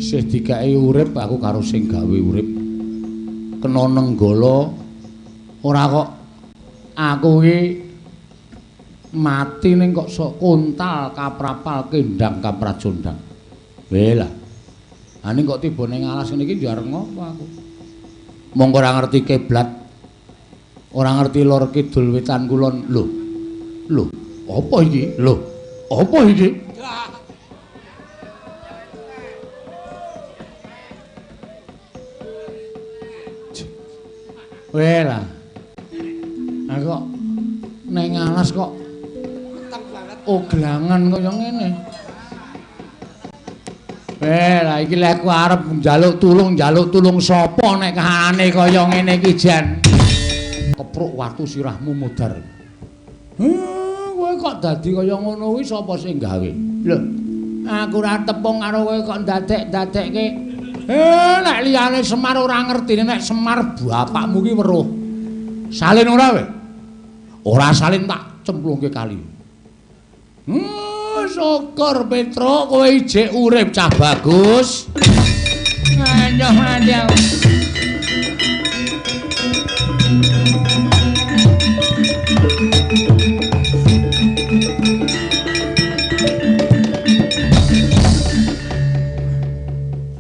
Isih dikeki urip aku karo sing gawe urip. Kena nenggala ora kok aku iki mati ning kok sok kontal kaprapal kendang kaprajondang. Weh lah. Ha ning kok tiba ning alas ngene iki yo arep ngopo aku? Monggo ora ngerti kiblat. Ora ngerti lor kidul wetan kulon. Lho. Lho, apa iki? Lho, apa iki? Weh lah. Aku kok ning alas kok oglangan kaya ngene. Weh lah iki lek aku arep njaluk tulung sapa nek kahanane kaya ngene iki jan. Kepruk watu sirahmu mudhar. Kowe kok dadi kaya ngono kuwi sapa sing gawe? Lho, aku ora tepung karo kowe kok ndadek-ndadekke. Nek liyane Semar ora ngerti, nek Semar bapakmu ki weruh. Salin ora kowe? Ora salin tak cemplungke kali. Syukur Petruk kowe ijik urip cah bagus. Ayo mati aku.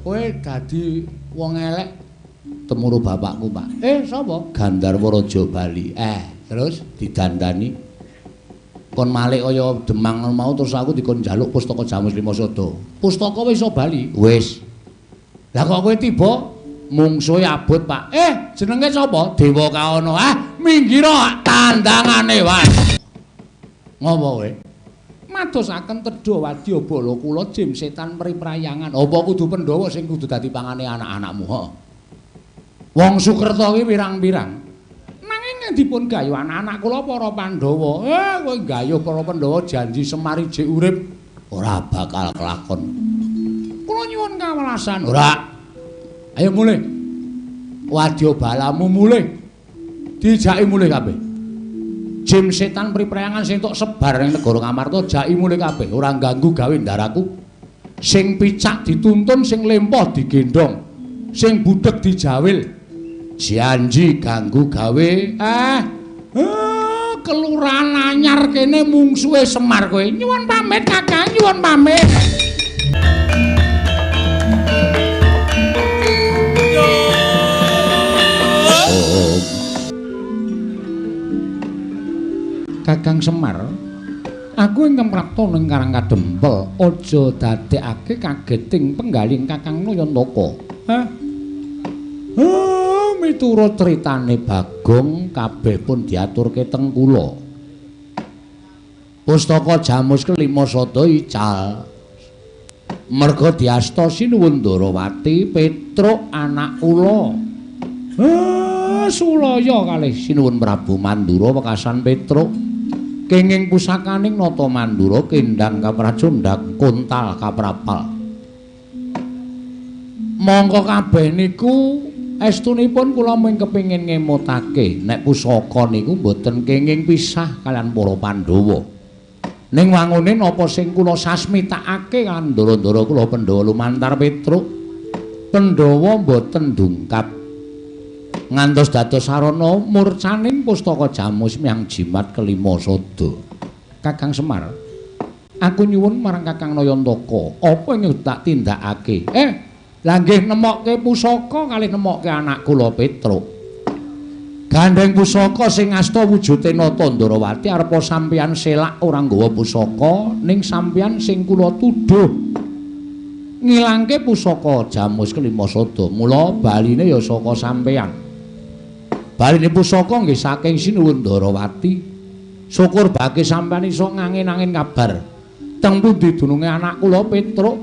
Kowe dadi wong elek temuru bapakku, Pak. Sapa? Gandharwa Raja Bali. Terus didandani kon malik kaya Demang mau terus aku dikon njaluk pustaka Jamus Lima Sada. Pustaka wis iso bali. Wis. Lah kok kowe tiba mungsuhe abot, Pak. Jenenge sapa? Dewa Kawana. Ah, minggiro tandangane wae. Ngopo kowe? Madosaken tedha wadya bala kula jim setan priprayangan. Apa kudu Pandhawa sing kudu dadi pangane anak-anakmu? Heeh. Wong Sukerta ki pirang-pirang. Nanging dipun gayuh anak-anak kula para Pandhawa. Kowe gayuh para Pandhawa janji Semar ijik urip ora bakal kelakon. Kula nyuwun kawelasan. Ora. Ayo mulih. Wadya balamu mulih. Dijaki mulih kabeh. Jim setan priprayangan sing tok sebar ning negara Ngamarta jaki mulih kabeh, ora ganggu gawe ndaraku. Sing picak dituntun, sing lempoh digendhong, sing budheg dijawil. Janji ganggu gawe. Kelurahan anyar kene mungsuhe Semar kowe. Nyuwun pamit Kakang, nyuwun pamit. Kakang Semar, aku ingkang prapta ning Karang Kadempel, aja dadekake kageting penggaling Kakang Nayantaka. Hah? Miturut critane Bagong kabeh pun diaturke teng kula. Pustaka Jamus kelima sada ical. Merga diasta Sinuwun Ndarawati Petruk anak kula. Sulaya kalih Sinuwun Prabu Mandura wekasan Petruk. Kenging pusakaning Nata Mandura kendang kaprajondang kontal kaprapal. Mongko kabeh niku estunipun kula mung kepengin ngemutake nek pusaka niku mboten kenging pisah kalian para Pandhawa. Ning wangune napa sing kula sasmitakake kan ndara-ndara kula Pandhawa lumantar Petruk. Pandhawa mboten dungkap. Ngantos dados sarana murcaning pustaka Jamus miyang jimat kelima sada. Kakang Semar, aku nyuwun marang Kakang Nayantaka, apa ing tak tindakake? Lah nggih nemokke pusaka kalih nemokke anak kula Petruk. Gandeng pusaka sing asta wujude Nata Ndarawati arepa sampeyan selak ora nggawa pusaka ning sampeyan sing kula tuduh ngilangke pusaka Jamus kelima sada. Mula baline ya saka sampeyan. Baline pusaka nggih saking Sinuwun Ndarawati. Syukur bake sampeyan iso ngangin-angin kabar. Teng pundi dununge anak kula Petruk?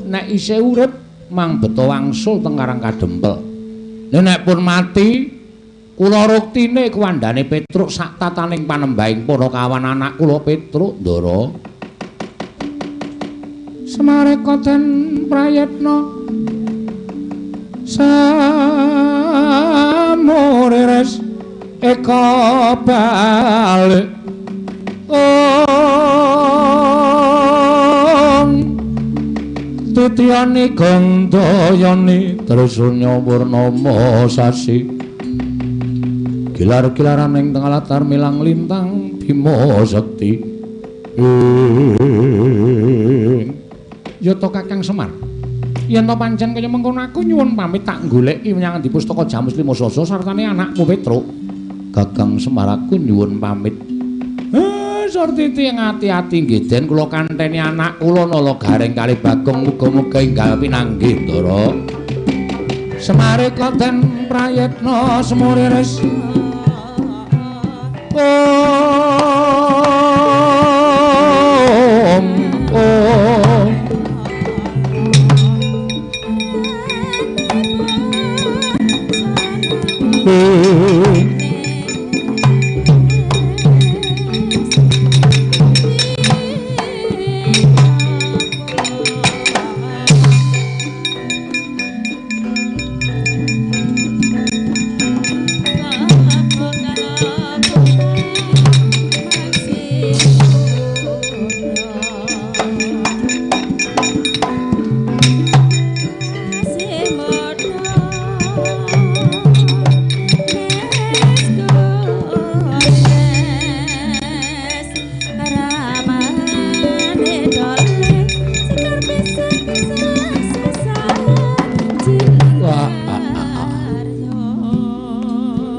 Nek isih urip mang beto wangsul teng Karang Kadempel. Nek pun mati kula ruktine kuwandane Petruk sak tataning panembahing para kawan anak kula Petruk Ndara. Semareka den prayitna samurires eka balik ong Titiyani gandayani Trisunya purnama sasi. Gilar-gilaran ing tengah latar milang lintang Bima Sekti. Ya to Kakang Semar. Yen to pancen kaya mengkono aku nyuwun pamit tak goleki menyang di pustaka Jamus Lima Sasa sartane anakmu Petruk. Kakang Semar aku nyuwun pamit. Surtiti ati-ati nggih Den, kula kanteni anak kula Nala Gareng kalih Bagong muga-muga enggal pinanggih Ndara. Semare koten prayitna semuriris. Om om.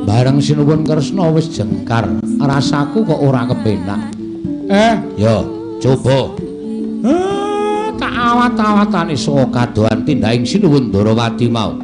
Bareng sinuwun Kresna wis jengkar, rasaku kok ora kepenak. Ya, coba. Tak awat-awatane saka kadohan tindhaing Sinuwun Ndarawati mau.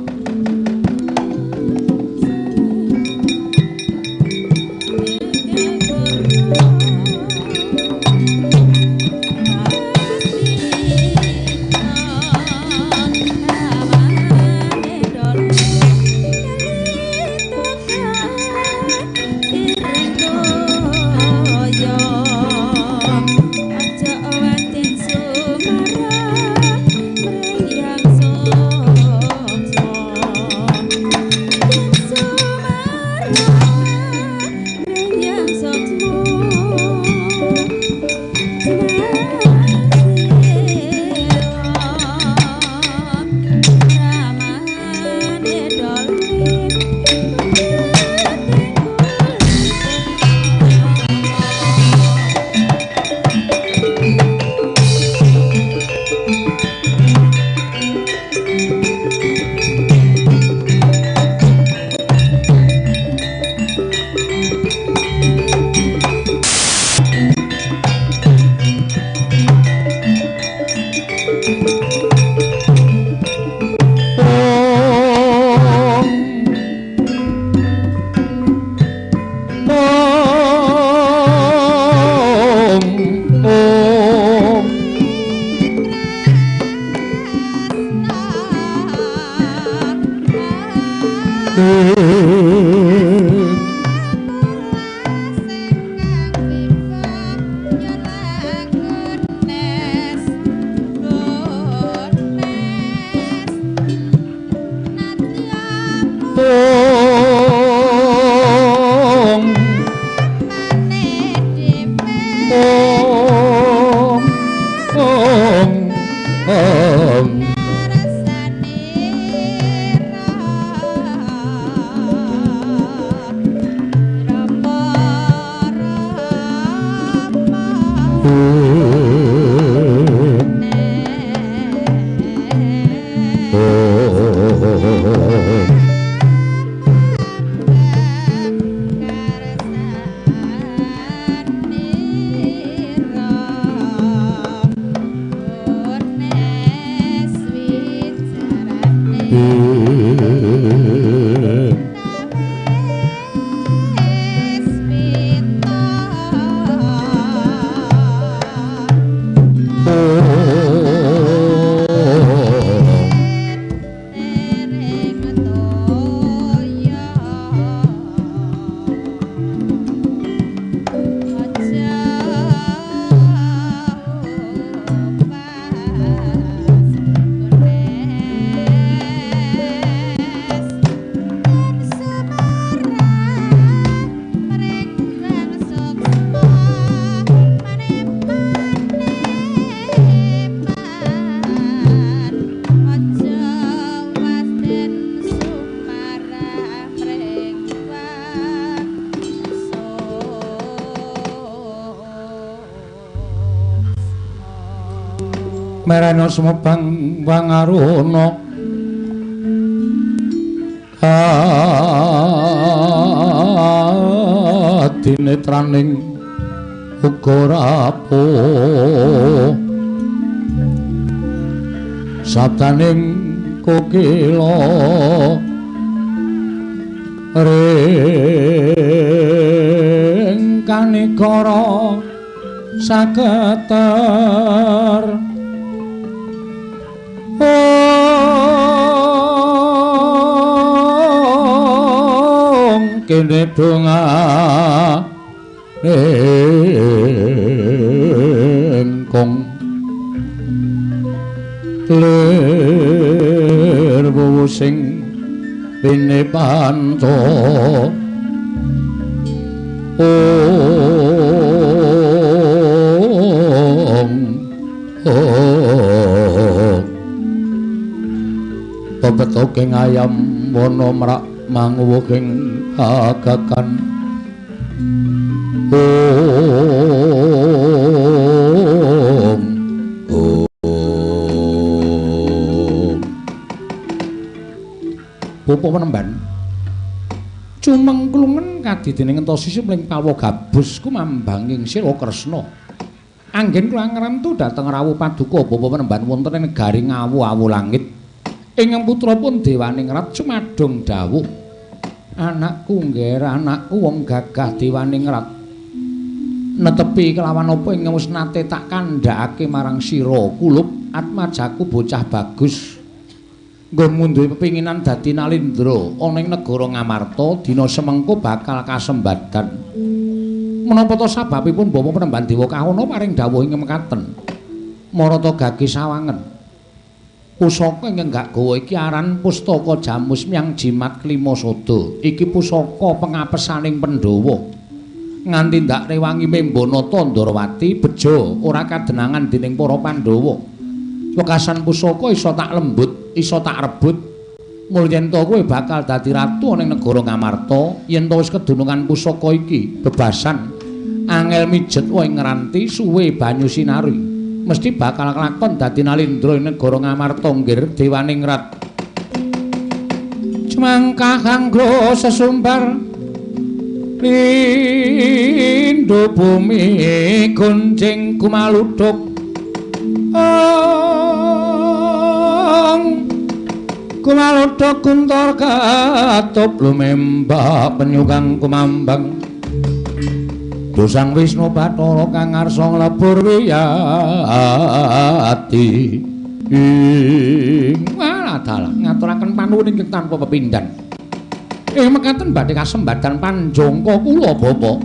Merana sumebang wangaruna adinetraning uga rapuh sabdaning kokila ring kanikara saketer ong kene donga kong lir wuwu sing pinepanto ong ong pepetoking ayam wana mrak manguwuhing agakan ong ong. Bapa penemban cumengklungen kadidene ngentosi sumling palwa gabus kumambanging sira Kresna. Anggen kula ngrentu dhateng rawuh paduka bapa penemban wonten ing negari Ngawu-awu langit. Ingkang putra pun Dewaningrat cumadung dawuh, anakku ngger anakku wong gagah Dewaningrat netepi kelawan apa ingkang wis nate tak kandhakake marang sira kulup atmajaku bocah bagus nggonmu duwe pepinginan dadi nalindra ana ing negara Ngamarta dina semengko bakal kasembadan. Menapa ta sababipun bapa penemban Dewa Kahana paring dawuh ing mekaten marata gage sawangen pusaka ingkang gak gawa iki aran pustaka Jamus Myang Jimat Klima Sada. Iki pusaka pengapesaning Pandhawa. Nganti ndak rewangi membanata Ndorowati bejo ora kadenangan dening para Pandhawa. Wekasan pusaka iso tak lembut, iso tak rebut. Mul yen to kowe bakal dadi ratu ana ing negara Ngamarta, yen to wis kedunungan pusaka iki bebasan angel mijet wae ngranti suwe banyu sinari. Mesti bakal kelakon dadi nalindra ing negara Ngamarta nggir Dewaningrat. Cemangkah kanggo sesumbar lindhu bumi gonjing kumaluduk ong kumaluduk kuntor katup lumembak penyukang kumambang Dosang Wisnu Bathara kang ngarsa nglebur wiyati. Ing waladalah ngaturaken panuwun ingkang tanpa pepindhan. Ing mekaten badhe kasembadan panjangka kula bapa.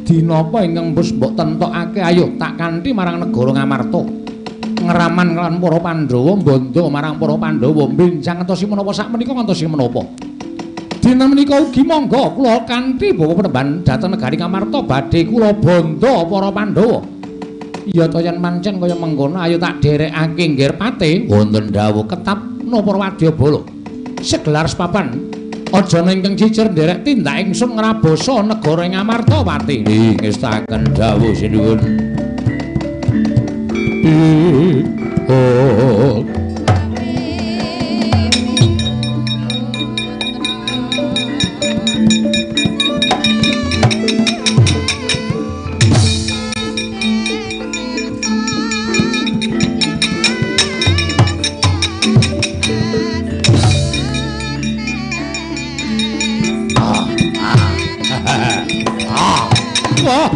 Dina apa ingkang wis mbok tentokake ayo tak kanthi marang negara Ngamarta. Ngraman lan para Pandhawa mbandha marang para Pandhawa benjang ngentosi menapa sak menika ngentosi menapa. Dina menika ugi monggo kula kanthi bapa penemban dhateng negari Ngamarta badhe kula bandha para Pandhawa. Iya to yen mancen kaya mengkono ayo tak dherekake nggir pate wonten dawuh ketap napa wadyabala. Segelar sepapan aja ingkang cicir nderek tindak ingsun ngrabasa negara Ngamarta pati. Ngestaken dawuh sinuwun. Oh. Wah.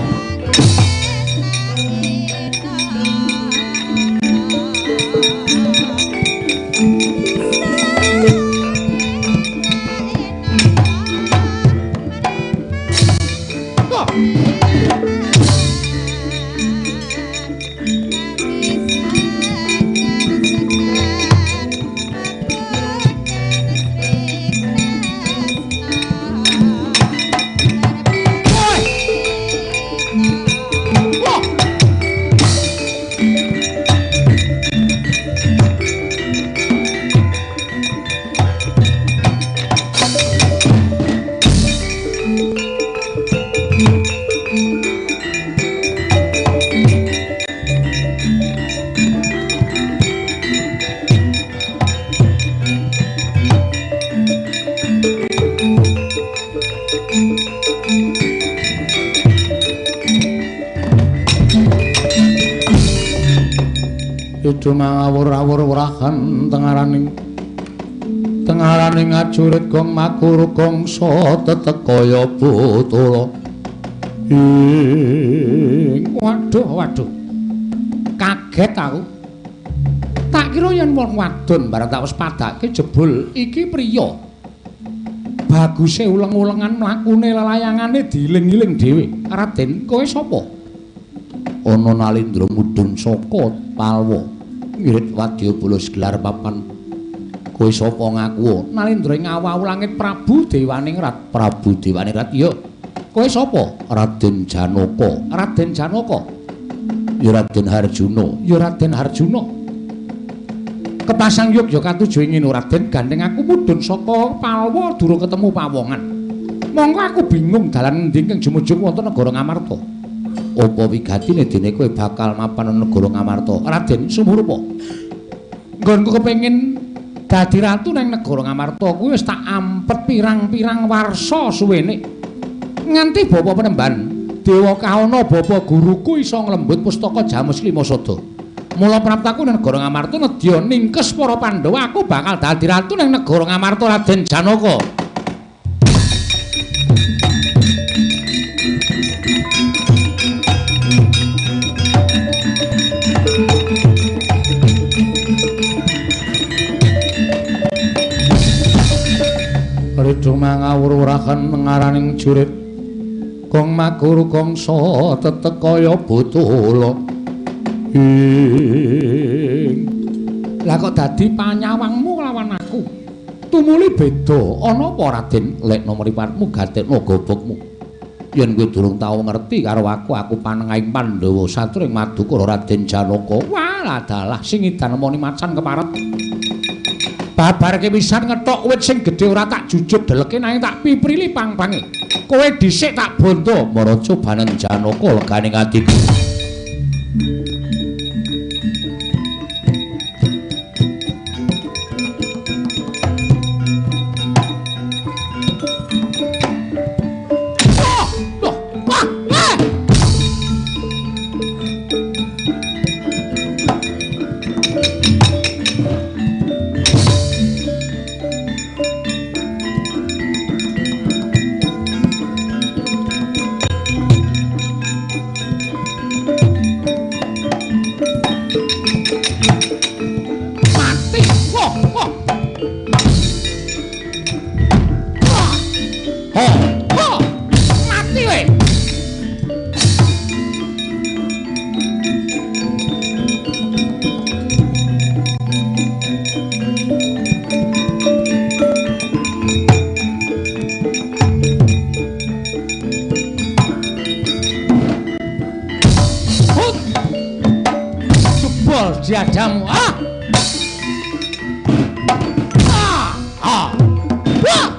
Ridu mangawur-awur wrahan tengaraning tengaraning ajurit gong makuru gongso tetek kaya botolo. Ing waduh waduh. Kaget aku. Tak kira yen wong wadon bareng tak wis padake jebul iki priya. Baguse uleng-ulengan mlakune lelayangane diiling-iling dhewe. Raden, kowe sapa? Ana Nalindra mudhun saka Palwa. Ngirit wadya bulus gelar papan. Kowe sapa ngaku? Nalindra ing awu langit Prabu Dewaningrat. Prabu Dewaningrat, iya. Kowe sapa? Raden Janaka. Raden Janaka. Ya Raden Harjuna. Ya Raden Harjuna. Kepasang yogya katuju ing Raden, gandeng aku mudhun saka Palwa durung ketemu pawongan. Mongko aku bingung dalan endi ingkang jumujung wonten negara Ngamarta. Apa wigatine dene kowe bakal mapan negara Ngamarta? Raden sumurupa. Nggonku kepengin dadi ratu nang negara Ngamarta kuwi wis tak ampet pirang-pirang warsa suwene. Nganti bapa penemban Dewa Kahana bapa guruku iso nglembut pustaka Jamus Lima Sada. Mula praptaku nang negara Ngamarta nedya ningkes para Pandhawa, aku bakal dadi ratu nang negara Ngamarta Raden Janaka. Ridu mangawur-wurahan ngaraning jurit gong makuru gongso tetek kaya botolo. Ing lah kok dadi panyawangmu lawan aku? Tumuli beda. Ana apa Raden? Lekno mripatmu gatekno gobokmu. Yen kowe durung tau ngerti karo aku, aku panengahing Pandhawa satring madukara Raden Janaka. Wah, dalah sing edan nemoni macan keparet. Babar pisan ngethok wit sing gedhe ora tak jujug deleke nanging tak piprili pang-pange. Kowe dhisik tak bondo maraca banen Janaka legane atiku. Diadamu. Ah! Ah! Ah! Wah!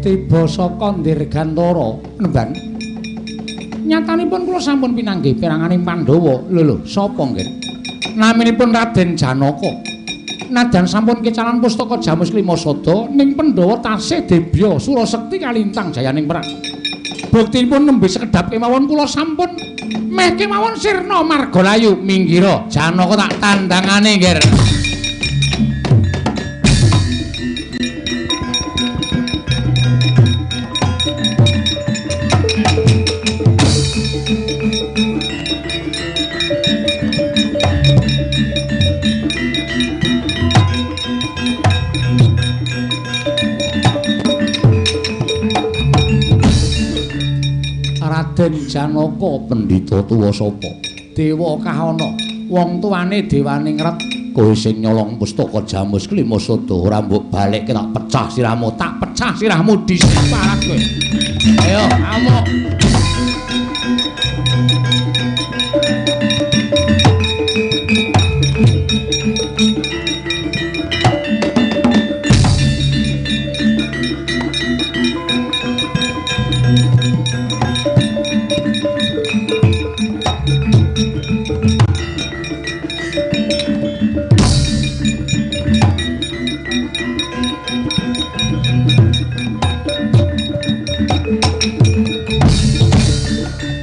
Tiba saka Dirgantara nemban. Nyatanipun kula sampun pinanggih peranganing Pandhawa. Lho lho, sapa nggih? Naminipun Raden Janaka. Najan sampun kecalan pustaka Jamus Lima Sada ning Pandhawa tasih debya Surasekti kalintang jayaning perang. Buktinipun nembe sekedhap kemawon kula sampun meh kemawon sirna margalayu. Minggira Janaka tak tandangane, Ngger. Raden Janaka pendhita tuwa sapa? Dewa Kahana. Wong tuane Dewaningrat. Kowe sing nyolong pustaka Jamus Klima Sada ora mbok balekke tak pecah sirahmu, tak pecah sirahmu disiparat kowe. Ayo, amuk.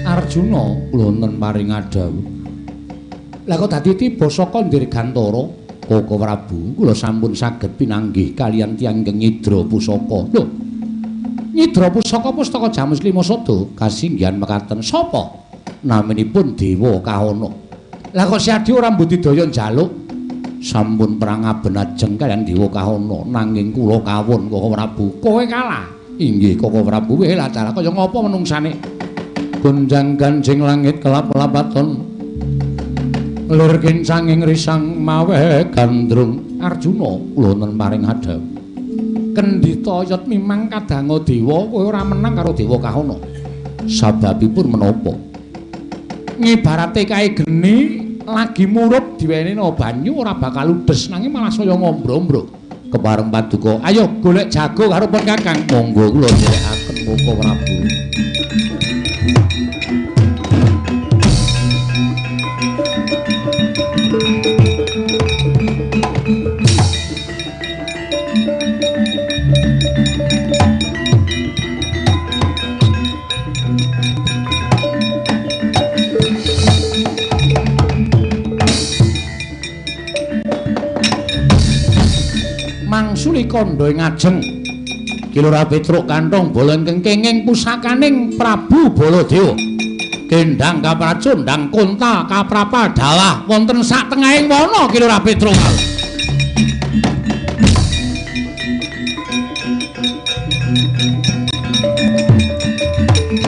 Arjuna kula wonten paring adhawuh. Lah kok dadi tiba saka Dirgantara, Koko Prabu, kula sampun saged pinanggih kaliyan tiyang ingkang nyidra pusaka. Lho. Nyidra pusaka pustaka Jamus Klima Sada kasinggihan mekaten sapa? Naminipun Dewa Kahana. Lah kok Siadi ora mbudidaya njaluk? Sampun perang aben ajeng kaliyan Dewa Kahana nanging kula kawon Koko Prabu. Kowe kalah. Inggih Koko Prabu, weh lah cara kaya ngapa menungsane? Gonjang ganjing langit kelap-lapaton lir kincanging risang mawe gandrung. Arjuna kula wonten paring adhawuh. Kendhita yat mimang kadanga dewa kowe ora menang karo Dewa Kahana. Sababipun menapa? Ngibarate kae geni lagi murup diwenehna banyu ora bakal ludes nanging malah saya ngombro-ombro. Kepareng paduka, ayo golek jago karo pun Kakang. Monggo kula nderekaken Koko Prabu. Mangsuli kandha ing ajeng Kilura Petruk kantong bala ingkang kenging pusakaning Prabu Baladewa. Kendang kapracondang konta kaprapal dawah wonten sak tengahing wana Kilura Petruk.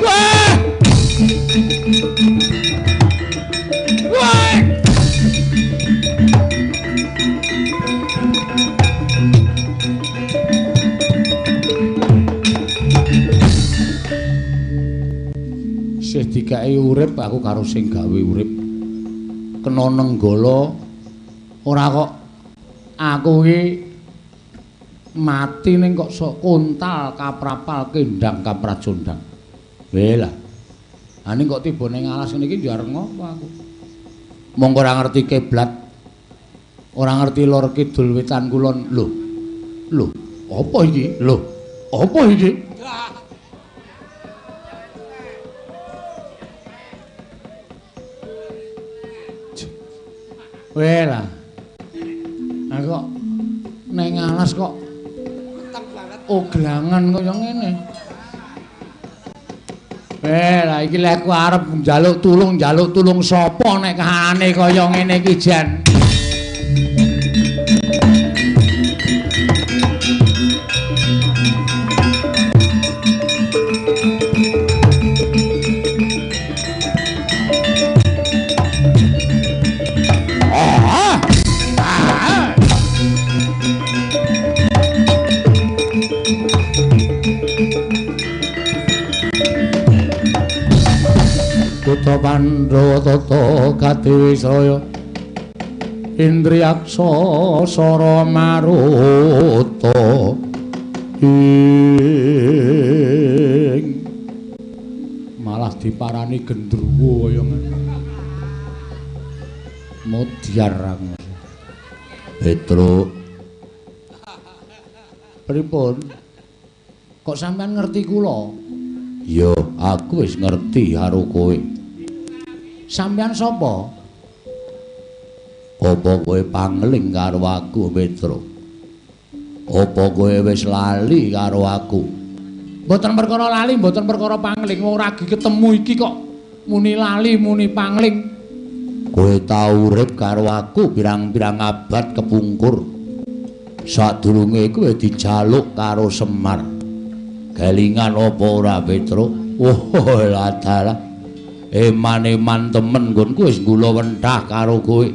Wah! Wah! Sih dikae urip aku karo sing gawe urip. Kena nenggala ora kok aku iki mati ning kok sok kontal kaprapal kendang kapracondang. Weh lah. Ha ning kok tiba ning alas ngene iki yo arep ngopo aku. Monggo ora ngerti kiblat. Ora ngerti lor kidul wetan kulon. Lho. Lho, apa iki? Lho, apa iki? Weh lah. Aku kok ning alas kok oglangan kaya ngene. Weh lah iki lek aku arep njaluk tulung sapa nek kahane kaya ngene iki jan. Kutha Pandhawa tata kadewi saya Indriyaksa sara maruta ing malah diparani gendruwo kaya ngene. Mudyar aku. Petruk. Pripun? Kok sampean ngerti kula? Ya, aku wis ngerti karo kowe. Sampeyan sapa? Apa kowe pangeling karo aku, Petruk? Apa kowe wis lali karo aku? Mboten perkara lali, mboten perkara pangeling. Wong ora ketemu iki kok muni lali, muni pangling. Kowe tau urip karo aku pirang-pirang abad kepungkur. Sadurunge kowe dijaluk karo Semar. Kelingan apa ora, Petruk? Wah, ladalah. Eman-eman temen nggonku wis gula wentah karo kowe.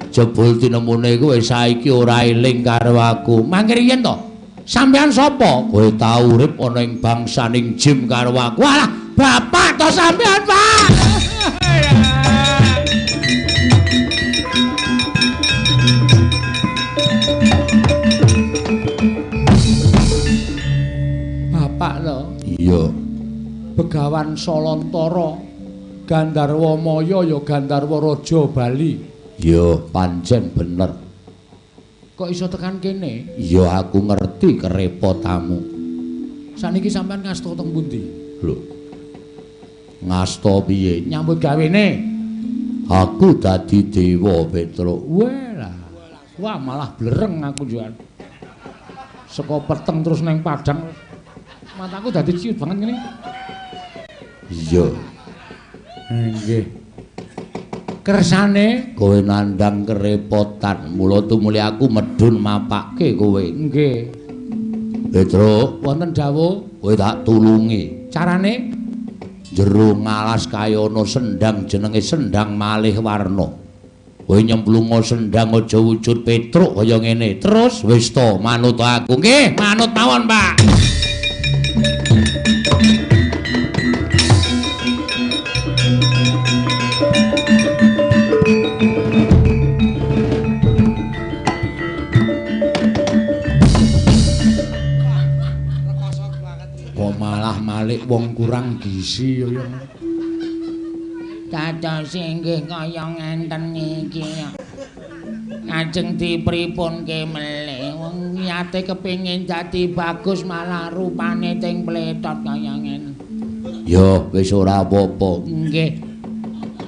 Jebul tinemune kowe saiki ora eling karo aku. Mangke riyen to? Sampeyan sapa? Kowe tau urip ana ing bangsaning Jim karo aku. Walah, bapak to sampeyan, Pak. Bapak to? Iya. Begawan Salantara Gandharwa Maya ya Gandharwa Raja Bali. Ya, pancen bener. Kok iso tekan kene? Ya aku ngerti kerepotamu. Saniki sampean ngasta teng pundi? Lho. Ngasta piye? Nyambut gawene. Aku dadi dewa, Petruk. Wah. Wah, malah blereng aku njuan. Saka peteng terus neng padang. Mataku dadi ciut banget ngene. Iya. Nggih. Kersane kowe nandhang kerepotan, mula tumuli aku medhun mapake kowe. Nggih. Petruk, wonten dawuh, kowe tak tulungi. Carane jero ngalas kaya ana sendang jenenge Sendang Malih Warna. Kowe nyemplunga sendang aja wujud Petruk kaya ngene. Terus wis to manut aku. Nggih, manut mawon, Pak. Malik wong kurang gizi ya. Dados inggih kaya ngenten iki. Ajeng dipripunke melih wong niate kepengin dadi bagus malah rupane ting pletot kaya ngene. Ya wis ora apa-apa. Nggih.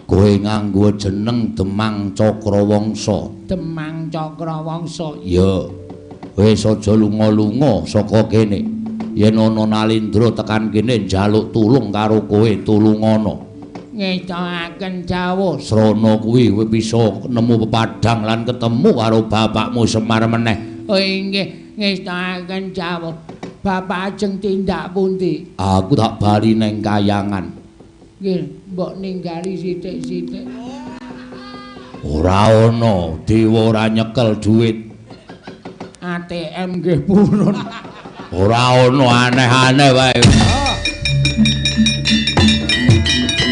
Kowe nganggo jeneng Demang Cakrawangsa. Demang Cakrawangsa. Ya. Wis aja lunga-lunga saka kene. Yen ana Nalindra tekan kene njaluk tulung karo kowe, tulungana. Ngestokaken dawuh. Srana kuwi kowe bisa nemu pepadang lan ketemu karo bapakmu Semar meneh. Oh inggih, ngestokaken dawuh. Bapak ajeng tindak pundi? Aku tak bali neng kayangan. Nggih, mbok ninggali sithik-sithik. Ora ana, dewa ora nyekel dhuwit. ATM nggih purun. Ora ono aneh-aneh wae.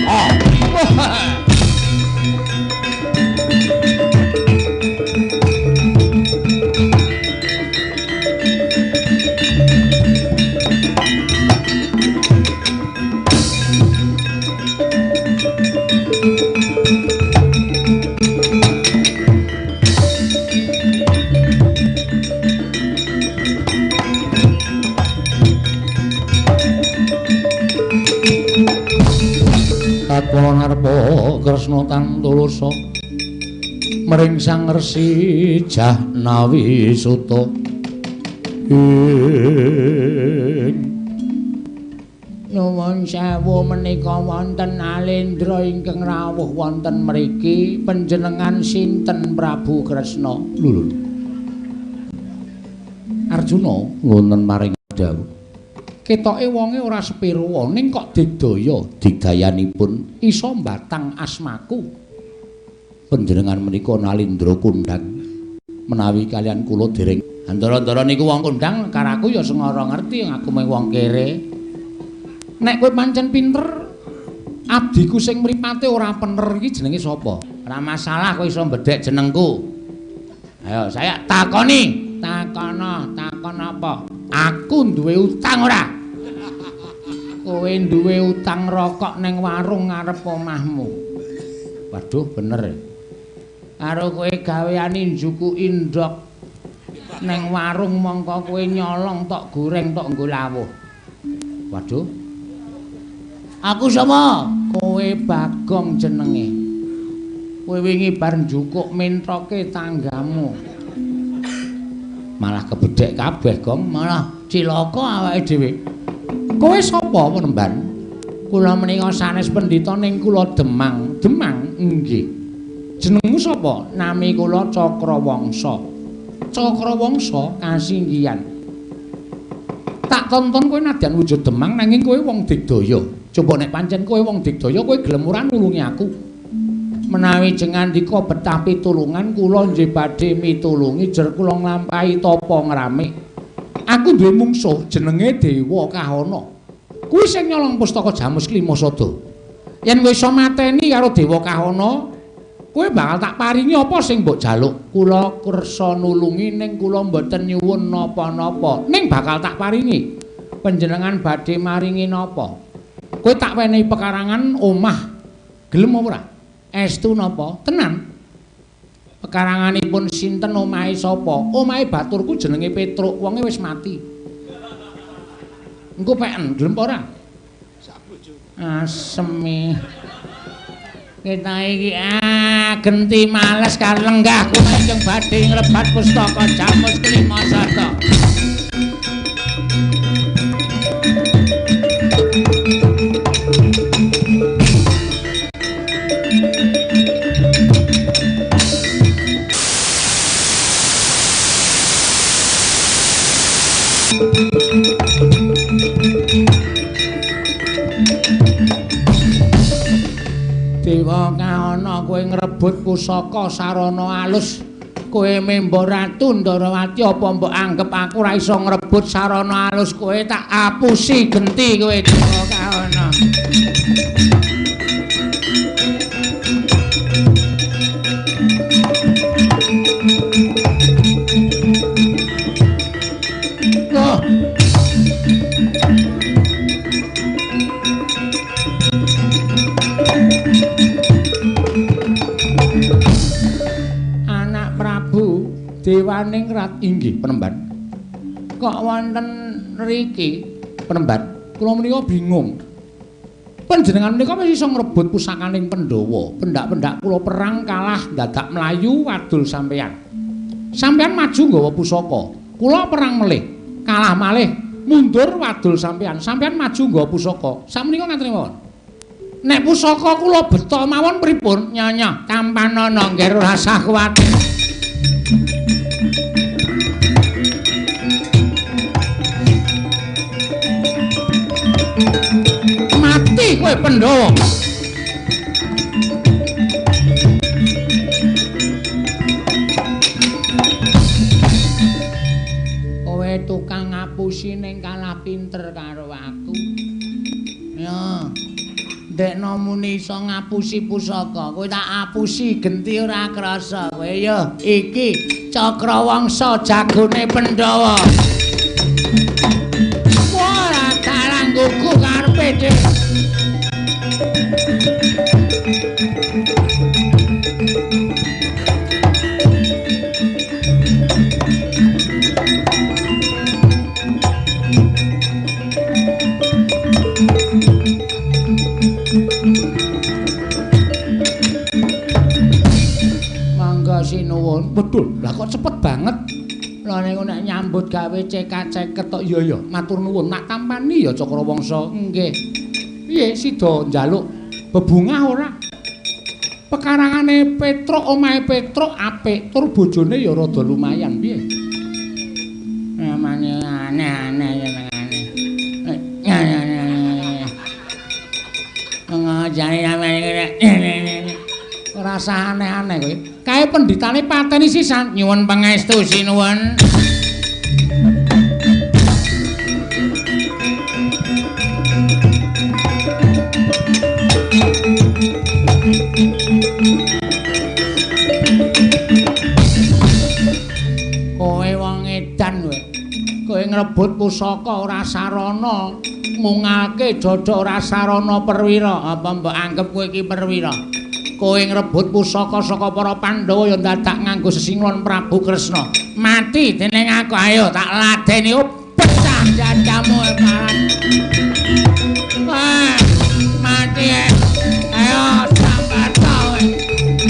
Oh. Kula narpa Kresna tantulasa mring Sang Resi Jahnawi Suta. Nuwun sewu menika wonten Alendra ingkang rawuh wonten mriki. Panjenengan sinten Prabu Kresna? Lho. Arjuna wonten maring dawuh. Ketoke wonge ora sepiro ning kok digdaya, digdayanipun iso mbatang asmaku. Panjenengan menika Nalindra kondhang menawi kalian kula dereng. Antara-antara niku wong kondhang karo aku ya sengara ngerti aku mung wong kere. Nek kowe pancen pinter, abdiku sing mripate ora pener iki jenenge sapa? Ora masalah kowe iso mbedhek jenengku. Ayo saya takoni. Takono, takon apa? Aku duwe utang ora? Kowe duwe utang rokok ning warung ngarep omahmu. Waduh, bener. Karo kowe gaweane njukuki ndhog ning warung mongko kowe nyolong tok goreng tok nggo lawuh. Waduh. Aku sapa? Kowe Bagong jenenge. Kowe wingi bar njukuk mentoke tanggamu. Malah kebedhek kabeh, Gong. Malah cilaka awake dhewe. Kowe sapa, Penemban? Kula menika sanes pendhita ning kula Demang. Demang? Nggih. Jenengmu sapa? Nami kula Cakrawangsa. Cakrawangsa kasinggihan. Tak tonton kowe nadyan wujud Demang nanging kowe wong digdaya. Coba nek pancen kowe wong digdaya kowe gelem ora nulungi aku? Menawi jengandika betah pitulungan kula nggih badhe mitulungi jer kula nglampahi tapa ngramik. Aku duwe mungsuh jenenge Dewa Kahana. Kuwi sing nyolong pustaka Jamus Klima Sada. Yen kowe iso mateni karo Dewa Kahana, kowe bakal tak paringi apa sing mbok jaluk. Kula kersa nulungi ning kula mboten nyuwun napa-napa. Ning bakal tak paringi. Panjenengan badhe maringi napa? Kowe tak wenehi pekarangan omah. Gelem apa ora? Estu napa? Tenan. Pekaranganipun sinten, omahe sapa? Omahe baturku jenenge Petruk, wonge wis mati. Engko peken, gelem apa ora? Aseme. Kita iki genti males karo lenggah kula ingkang badhe ngrebat pustaka Jamus Klima Sada. Dewa Kahana, kowe ngrebut pusaka sarana alus. Kowe membo Ratu Ndarawati, apa mbok anggep aku ora iso ngrebut sarana alus? Kowe tak apusi genti kowe Dewa Kahana. Loh. Anak Prabu Dewaningrat inggih penemban. Kok wonten riki penemban? Kula menika bingung. Panjenengan menika wis iso ngrebut pusakaning Pandhawa. Pendak-pendak kula perang kalah dadak mlayu wadul sampeyan. Sampeyan maju nggawa pusaka. Kula perang melih, kalah malih, mundur wadul sampeyan. Sampeyan maju nggawa pusaka. Sakmenika ngaten mawon. Nek pusaka kula beto mawon pripun? Nyonya, tampanana ngger ora usah kuwatir. Mati kowe Pandhawa. Kowe tukang ngapusi ning kalah pinter karo aku. Ya. Ndekno muni iso ngapusi pusaka, kowe tak apusi genti ora krasa kowe. Ya iki Cakrawangsa jagone Pandhawa. Ora dalang gugu karepe dhewe. Sinuwun. Betul. Lah kok cepet banget. Lah niku nek nyambut gawe cekak-ceket tok ya ya matur nuwun. Nak tampani ya Cakrawangsa. Nggih. Piye sida njaluk bebungah ora? Pekarangane Petruk, omahe Petruk apik, tur bojone ya rada lumayan piye? Namane aneh-aneh jenengane. Ngajari sampeyan ora usah aneh-aneh kowe. Kae pendhitane pateni sisan. Nyuwun pangestu sinuwun. Kowe wong edan kowe. Kowe ngrebut pusaka ora sarana, mungalke dada ora sarana perwira. Apa mbok anggep kowe iki perwira? Kowe ngrebut pusaka saka para Pandhawa ya dadak nganggo sesinglon Prabu Kresna. Mati dening aku, ayo tak ladeni pecah dadamu parat. Wah, mati. Ayo sambat kowe.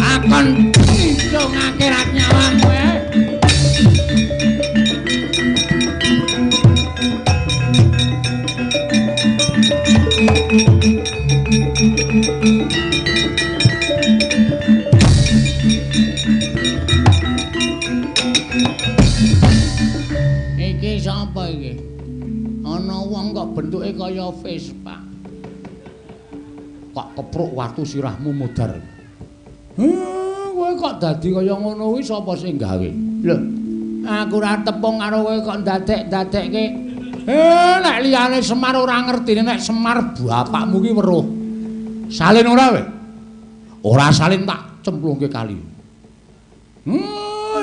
Akon ngidung akhirat nyawamu. Iki sapa iki? Ana wong kok bentuke kaya Vespa. Kok kepruk watu sirahmu mudhar. Kowe kok dadi kaya ngono kuwi sapa sing gawe? Lho, aku ora tepung karo kowe kok ndadek-ndadekke. Nek liyane Semar ora ngerti, nek Semar bapakmu ki weruh. Salin ora kowe? Ora salin tak cemplungke kali.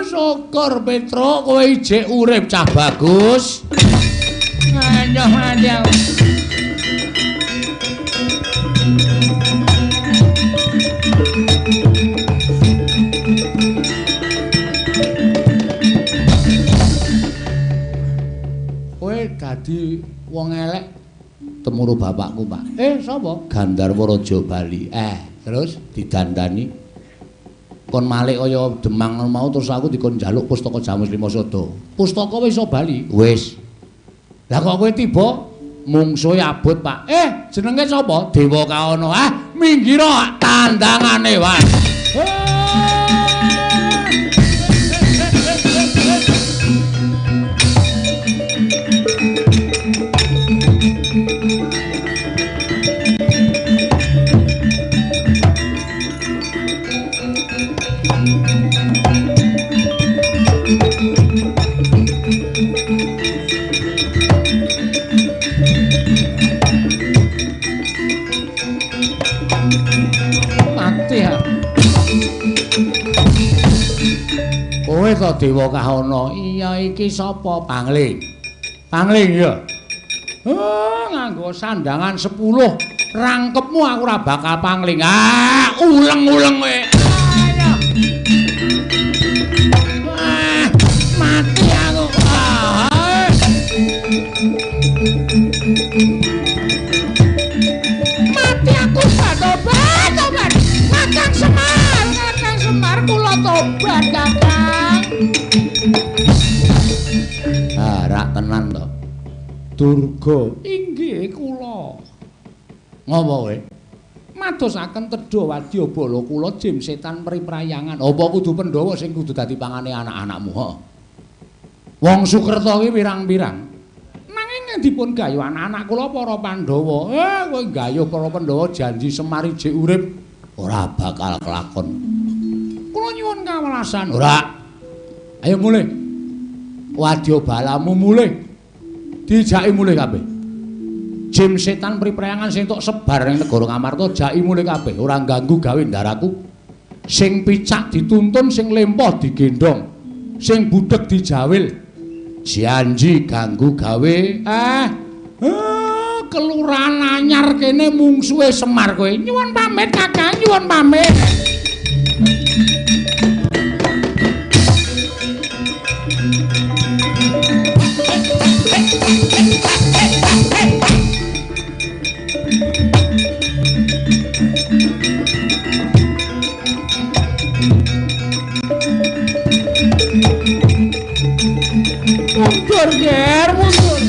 Syukur Petruk kowe ijik urip cah bagus. Ayo mati aku. Kowe dadi wong elek temuru bapakku, Pak. Sapa? Gandharwa Raja Bali. Terus didandani kon malik kaya Demang mau terus aku dikon njaluk pustaka Jamus Lima Sada. Pustaka wis iso bali. Wis. Lah kok kowe tiba mungsuhe abot, Pak. Jenenge sapa? Dewa Kawana. Ah, minggiro tandangane wae. Kowe to Dewa Kahana. Iya iki sapa? Pangling. Pangling ya. Oh, nganggo sandangan 10. Rangkepmu aku ora bakal pangling. Ah, uleng-uleng kowe. Ayo. Wah, mati aku. Ah. Mati aku tobat, tobat. Kakang Semar, Kakang Semar kula tobat, Kakang. Ah, rak tenan to. Durga, inggih kula. Ngopo kowe? Madosaken tedha wadyabala kula jim setan priprayangan. Apa kudu Pandhawa sing kudu dadi pangane anak-anakmu? Heeh. Wong Sukerta ki pirang-pirang. Nanging dipun gayuh anak-anak kula para Pandhawa. Kowe gayuh para Pandhawa janji Semar ijik urip ora bakal kelakon. Kula nyuwun kawelasan. Ora. Ayo mulih. Wadyabalamu mulih. Dijaki mulih kabeh. Jim setan priprayangan sing tok sebar ning negara Ngamarta jaki mulih kabeh, ora ganggu gawe ndaraku. Sing picak dituntun, sing lempoh digendhong, sing budheg dijawil. Janji ganggu gawe. Kelurahan anyar kene mungsuhe Semar kowe. Nyuwun pamit Kakang, nyuwun pamit. Mundur, Ger, mundur.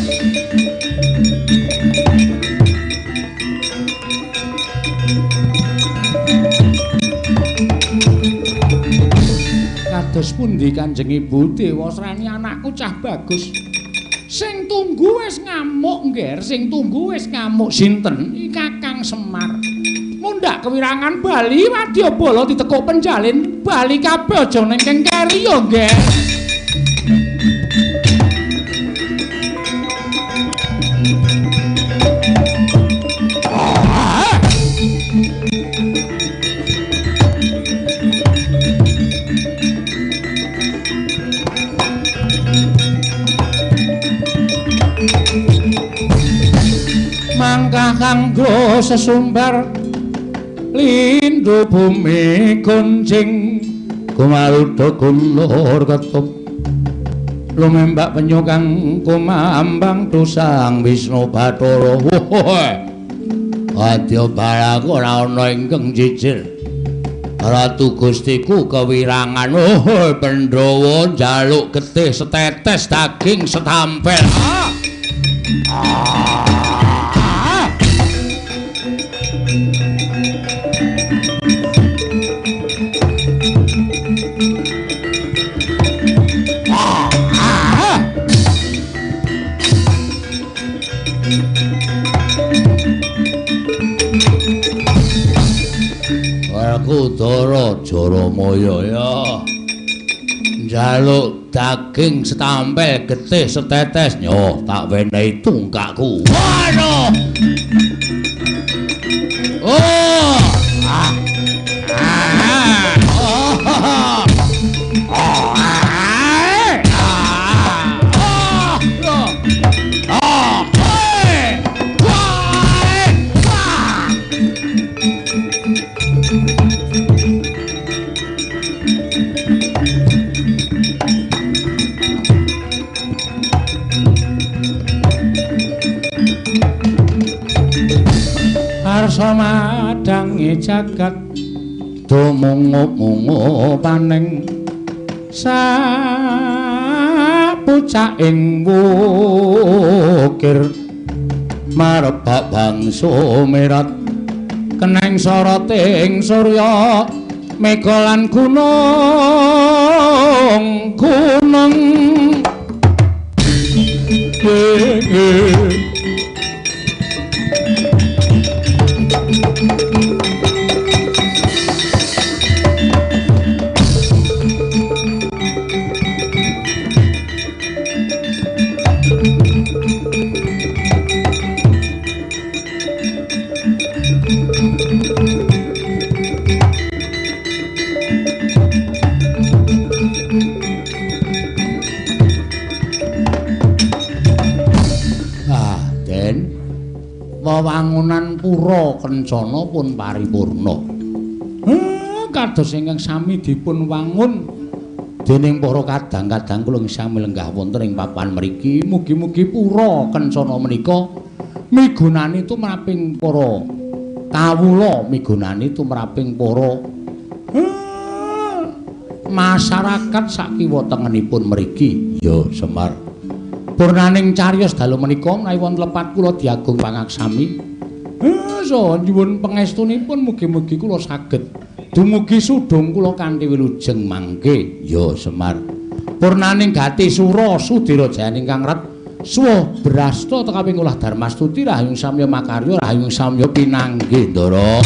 Kados pundi Kanjeng Ibu Dewasrani anakku cah bagus. Sing tunggu wis ngamuk, Nger, sing tunggu wis ngamuk. Sinten? Kakang Semar. Mundhak kewirangan bali wadyabala ditekuk penjalin bali kabeh aja ning kengkeri ya, Nger. Mangkah kanggo sesumbar lindu bumi gonjing kumarudha gunur ketup lumembak penyu kang kumambang dusang Wisnu Bathara. Wadyabalaku ora ana ingkang jijil. Ratu Gustiku kewirangan. Pandhawa njaluk getih setetes daging setampel. Werkudara Jaramaya ya. Njaluk daging setampel getih setetes nyoh tak wenehi tungkakku. Waduh. Oh. Ah. Ah. Oh. Oh. Ah. Oh. Arsa madangi jagat dumungup-mungup paning sapucaking wukir marebak bangsa merat keneng soroting surya mega lan gunung gunung. Wewangunan pura kencana pun paripurna. Kados ingkang sami dipun wangun dening para kadang-kadang kula sami lenggah wonten ing papan mriki. Mugi-mugi pura kencana menika migunani tumraping para kawula, migunani tumraping para masyarakat sakiwa tengenipun mriki. Ya Semar. Purnaning cariyos dalu menika menawi wonten lepat kula diagung pangaksami. Saha nyuwun pangestunipun mugi-mugi kula saged dumugi sudung kula kanthi wilujeng mangke. Ya Semar. Purnaning gati sura sudira jayaning kang ret suwa brasta tekaping olah darmastuti rahayung samya makarya rahayung samya pinanggih Ndara.